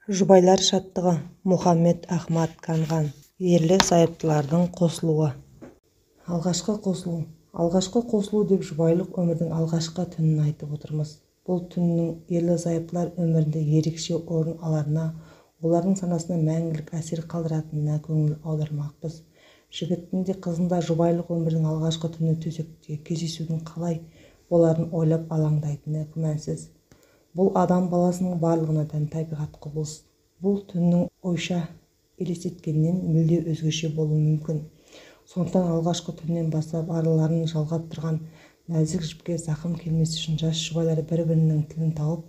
Жұбайлар шаттығы. Мұхаммед Ахмад Канған. Ерлі-зайыптылардың қосылуы. Алғашқы қосылу. Алғашқы қосылу деп жұбайлық өмірдің алғашқы түнін айтып отырмыз. Бұл түннің ерлі-зайыптылар өмірінде ерекше орын аларына, олардың санасына мәңгілік әсер қалдыратынына көңіл аудармақпыз. Жігіттің де, қыздың да жұбайлық өмірдің алғашқы түні төсекте кездесудің қалай боларын ойлап алаңдайтыны күмәнсіз. Бұл адам баласының барлығына тән табиғат құбылыс. Бұл түннің ойша елестеткеннен мүлде өзгеше болуы мүмкін. Сондықтан алғашқы түннен бастап араларын жалғап тұрған нәзік жіпке зақым келмес үшін жас жұбайлар бір-бірінің тілін тауып,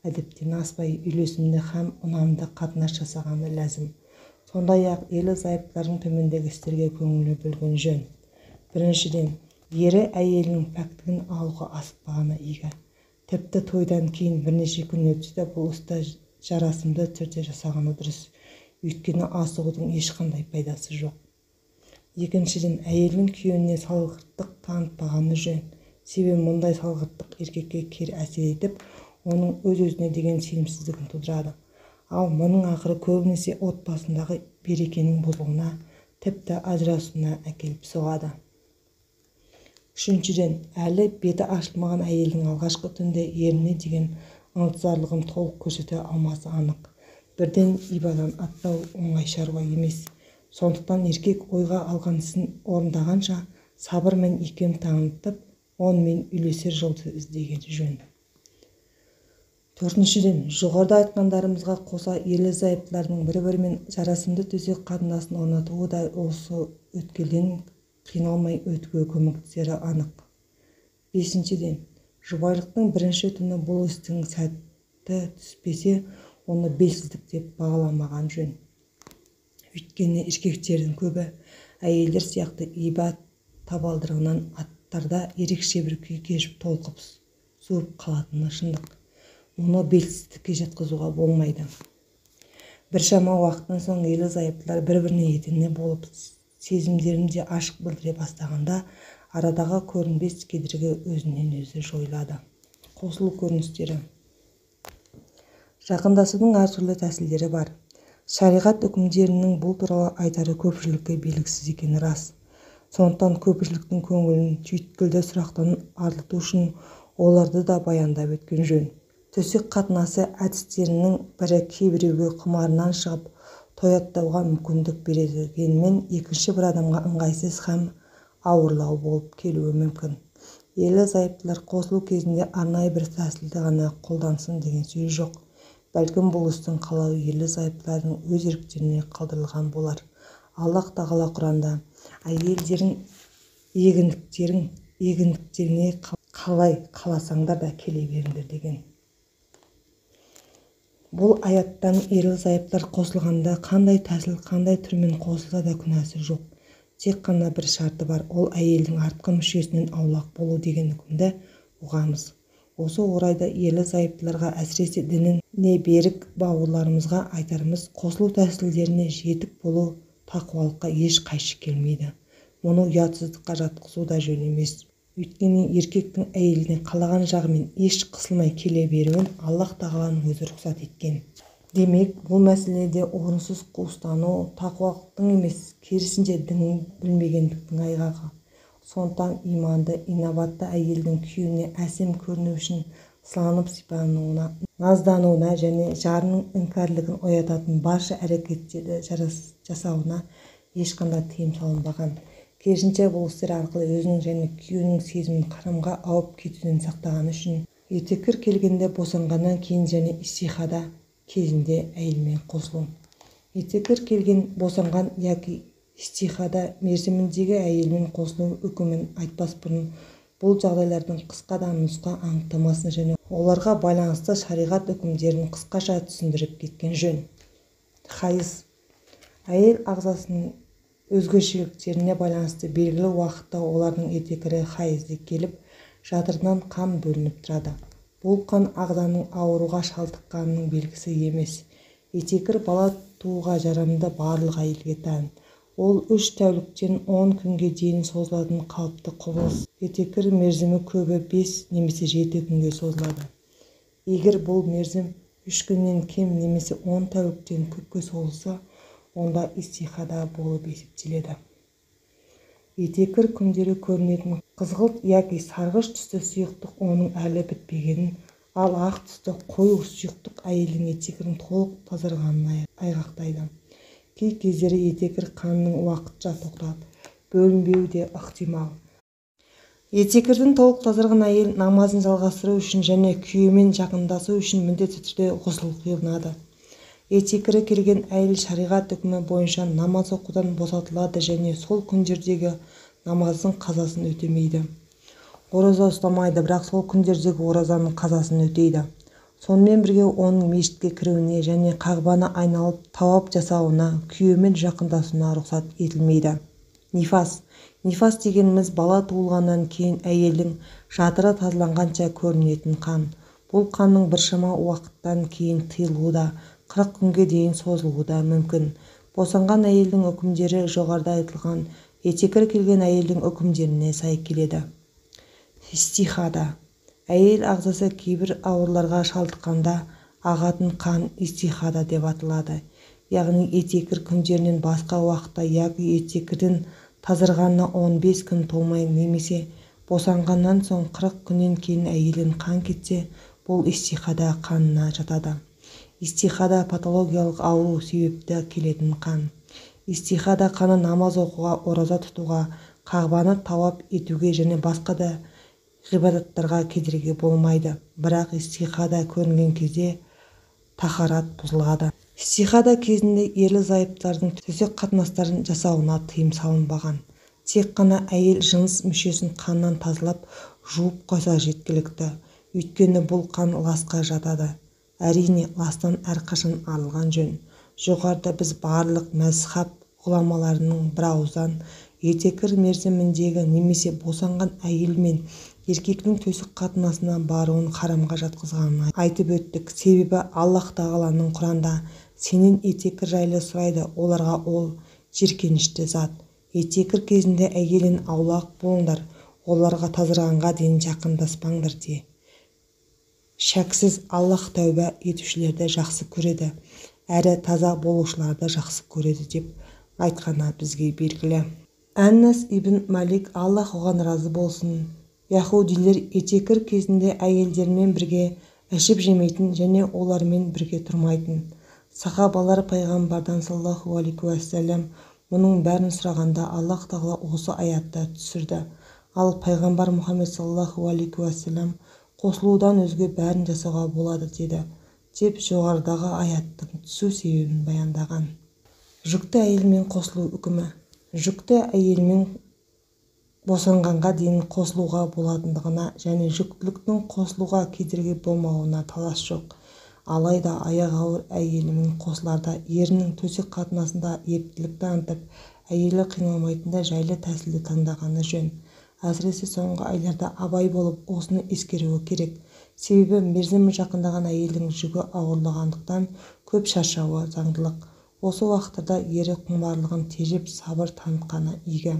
әдептен аспай, үйлесімді һәм ұнамды қатынас жасағаны ләзім. Сондай-ақ ерлі-зайыптылардың төмендегі істерге көңіл бөлген жөн. Біріншіден, ері әйелінің пәктігін алуға асықпағаны игі. Тіпті тойдан кейін бірнеше күн өтсе де бұл істі жарасымды түрде жасағаны дұрыс. Өйткені асығудың ешқандай пайдасы жоқ. Екіншіден, әйелдің күйеуіне салғырттық танытпағаны жөн. Себебі мұндай салғырттық еркекке кері әсер етіп, оның өз-өзіне деген сенімсіздігін тудырады. Ал мұның ақыры көбінесе отбасындағы берекенің бұзылуына, тіпті ажырасуына әкеліп соғады. Үшіншіден, әлі беті ашылмаған әйелдің алғашқы түнде еріне деген ынтызарлығын толық көрсете алмасы анық. Бірден ибадан аттау оңай шаруа емес. Сондықтан еркек ойға алған ісін орындағанша сабыр мен икем танытып, онымен үйлесер жолды іздегені жөн. Төртіншіден, жоғарыда айтқандарымызға қоса ерлі-зайыптылардың бір-бірімен жарасымды төсек қатынасын орнатуы да осы өткелден қиналмай өтуге көмектесері анық. Бесіншіден, жұбайлықтың бірінші түні бұл істің сәті түспесе, оны белсіздік деп бағаламаған жөн. Өйткені еркектердің көбі әйелдер сияқты иба табалдырығынан аттарда ерекше бір күй кешіп толқып суып қалатыны шындық. Мұны белсіздікке жатқызуға болмайды. Біршама уақыттан соң ерлі-зайыптылар бір-біріне етене болып, сезімдерін де ашық білдіре бастағанда арадағы көрінбес кедергі өзінен өзі жойылады. Қосылу көріністері. Жақындасудың әртүрлі тәсілдері бар. Шариғат үкімдерінің бұл туралы айтары көпшілікке белгісіз екені рас. Сондықтан көпшіліктің көңілін түйткілді сұрақтан арылту үшін оларды да баяндап өткен жөн. Төсек қатынасы әдістерінің бірі кейбіреуге құмарынан шығып, тояттауға мүмкіндік береді дегенмен екінші бір адамға ыңғайсыз һәм ауырлау болып келуі мүмкін. Ерлі-зайыптылар қосылу кезінде арнайы бір тәсілді ғана қолдансын деген сөз жоқ. Бәлкім бұл істің қалауы ерлі-зайыптылардың өз еріктеріне қалдырылған болар. Аллаһ тағала Құранда әйелдерің егіндіктеріне қалай қаласаңдар да келе беріңдер деген. Бұл аяттан ерлі-зайыптылар қосылғанда қандай тәсіл, қандай түрмен қосылса да күнәсі жоқ. Тек қана бір шарты бар, ол әйелдің артқы мүшесінен аулақ болу деген үкімді ұғамыз. Осы орайда ерлі-зайыптыларға, әсіресе дініне берік бауырларымызға айтарымыз, қосылу тәсілдеріне жетік болу тақуалыққа еш қайшы келмейді. Мұны ұятсыздыққа жатқызу да жөн емес. Өйткені еркектің әйеліне қалаған жағымен еш қысылмай келе беруін Аллаһ тағаланың өзі рұқсат еткен. Демек, бұл мәселеде орынсыз қуыстану тақуалықтың емес, керісінше дінін білмегендіктің айғағы. Сондықтан иманды, инабатты әйелдің күйеуіне әсем көріну үшін сыланып сипануына, наздануына және жарының іңкәрлігін оятатын барша әрекеттерді жасауына ешқандай тыйым салынбаған. Керісінше бұл істер арқылы өзінің және күйеуінің сезімін харамға ауып кетуден сақтағаны үшін етеккір келгенде, босанғаннан кейін және истихада кезінде әйелмен қосылу. Етеккір келген, босанған яки истихада мерзіміндегі әйелмен қосылу үкімін айтпас бұрын бұл жағдайлардың қысқа да нұсқа анықтамасын және оларға байланысты шариғат үкімдерін қысқаша түсіндіріп кеткен жөн. Хайыз. Әйел ағзасының өзгешеліктеріне байланысты белгілі уақытта олардың етеккірі хайызды келіп, жатырынан қан бөлініп тұрады. Бұл қан ағзаның ауруға шалдыққанының белгісі емес. Етеккір бала тууға жарамды барлық әйелге тән. Ол 3 тәуліктен 10 күнге дейін созылатын қалыпты құбылыс. Етеккір мерзімі көбі 5 немесе 7 күнге созылады. Егер бұл мерзім 3 күннен кем немесе 10 тәуліктен көпке созылса, онда истихада болып есептеледі. Етеккір күндері көрінетін қызғылт яки сарғыш түсті сұйықтық оның әлі бітпегенін, ал ақ түсті қою сұйықтық әйелдің етеккірін толық тазарғанын айғақтайды. Кей кездері етеккір қанының уақытша тоқтап, бөлінбеуі де ықтимал. Етеккірден толық тазарған әйел намазын жалғастыру үшін және күйеуімен жақындасу үшін міндетті түрде ғұсыл қылынады. Етеккірі келген әйел шариғат үкімі бойынша намаз оқудан босатылады және сол күндердегі намаздың қазасын өтемейді. Ораза ұстамайды, бірақ сол күндердегі оразаның қазасын өтейді. Сонымен бірге оның мешітке кіруіне және Қағбаны айналып тауап жасауына, күйеуімен жақындасуына рұқсат етілмейді. Нифас. Нифас дегеніміз бала туылғаннан кейін әйелдің жатыры тазаланғанша көрінетін қан. Бұл қанның біршама уақыттан кейін тыйылуы да, 40 күнге дейін созылуы да мүмкін. Босанған әйелдің үкімдері жоғарыда айтылған етеккір келген әйелдің үкімдеріне сай келеді. Истихада. Әйел ағзасы кейбір ауруларға шалдыққанда ағатын қан истихада деп аталады. Яғни етеккір күндерінен басқа уақытта яки етеккірден тазарғанына 15 күн толмай немесе босанғаннан соң 40 күннен кейін әйелден қан кетсе, бұл истихада қанына жатады. Истихада патологиялық ауру себепті келетін қан. Истихада қаны намаз оқуға, ораза тұтуға, Қағбаны тауап етуге және басқа да ғибадаттарға кедергі болмайды. Бірақ истихада көрінген кезде тахарат бұзылады. Истихада кезінде ерлі-зайыптылардың төсек қатынастарын жасауына тыйым салынбаған. Тек қана әйел жыныс мүшесін қаннан тазалап, жуып қойса жеткілікті. Өйткені бұл қан ласқа жатады. Әрине, ластан әрқашан арылған жөн. Жоғарыда біз барлық мәзһаб ғұламаларының бірауыздан етеккір мерзіміндегі немесе босанған әйел мен еркектің төсек қатынасына баруын харамға жатқызғанын айтып өттік. Себебі Аллаһ тағаланың Құранда сенен етеккір жайлы сұрайды, оларға ол жеркенішті зат. Етеккір кезінде әйелін аулақ болыңдар, оларға тазарғанға дейін жақындаспаңдар де. Шәксіз Аллаһ тәуба етушілерді жақсы көреді, әрі таза болушыларды жақсы көреді деп айтқаны бізге белгілі. Әнәс ибн Малик, Аллаһ оған разы болсын, яһудилер етеккір кезінде әйелдермен бірге ішіп жемейтін және олармен бірге тұрмайтын. Сахабалар пайғамбардан саллаллаху алейхи уассалам мұның бәрін сұрағанда Аллаһ тағала осы аятты түсірді. Ал пайғамбар Мұхаммед саллаллаху алейхи уассалам қосылудан өзге бәрін жасауға болады деді, деп жоғарыдағы аяттың түсу себебін баяндаған. Жүкті әйелмен қосылу үкімі. Жүкті әйелмен босанғанға дейін қосылуға болатындығына және жүктіліктің қосылуға кедергі болмауына талас жоқ. Алайда аяғы ауыр әйелімен қосыларда ерінің төсек қатынасында ептілік танытып, әйелі қиналмайтындай жайлы тәсілді таңдағаны жөн. Әсіресе соңғы айларда абай болып, осыны ескеруі керек. Себебі мерзімі жақындаған әйелдің жүгі ауырлағандықтан көп шаршауы заңдылық. Осы уақыттарда ері құмарлығын тежеп, сабыр танытқаны игі.